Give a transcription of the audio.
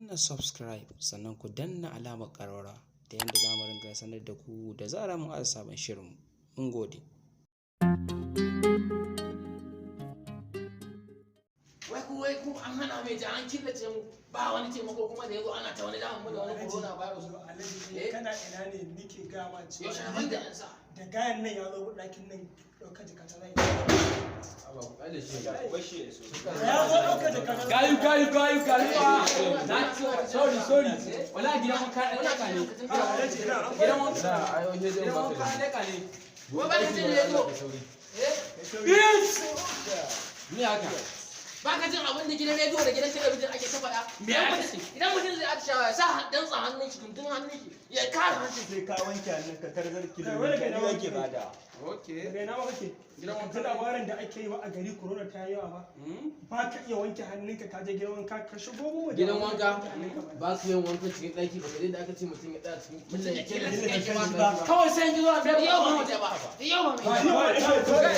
Danna subscribe, sannan ku danna alamar ƙararrawa ta yadda za mu ringa sanar da ku da zarar mun aza sabon shirin. Mun gode. Wai ku an hana mai ja, an killace mu, ba wani taimako kuma da yazo ana ta wani damun mu da wani corona virus. Alhaji, Eh? kana ina ne nike gama cewa Yaushe na da yan sa da gayan nan ya zo ɗakin nan ɗaukar jikata zai ya zo ɗaukar jikata. Gayu, gayu, gayu, gayu fa. Na, sorry, sorry. Wala gidan wanka ɗan leka ne. Alhaji, ina an Gidan wanka. Gidan wanka ɗan leka ne. Wai ba ka jin rediyo? Eh? Me haka? Ba ka jin abin da gidan rediyo da gidan talabijin ake ta faɗa? Me aka ce? Idan mutum zai atishawa, ya sa dantsa hannun shi, guntun hannun shi, ya kare hancin. Sai ka wanke hannun ka tarzar Kai, wani kilomita kai na biyu wanke. ake bada. Okay. Daga ina ma kake? Gidan Ka wanka. ji labarin da ake yi wa a gari, corona ta yi yawa ba? Ba ka iya wanke hannunka, ka je gidan wanka ka shigo mu waje. Gidan wanka ba su yin wanka cikin ɗaki ba, sai da aka ce mutum ya tsaya cikin Mutum ya killace killace killace kanshi ba. Kawai sai in ji zuwa biyar. Yau ba mu je ba, yau ba mu je ba.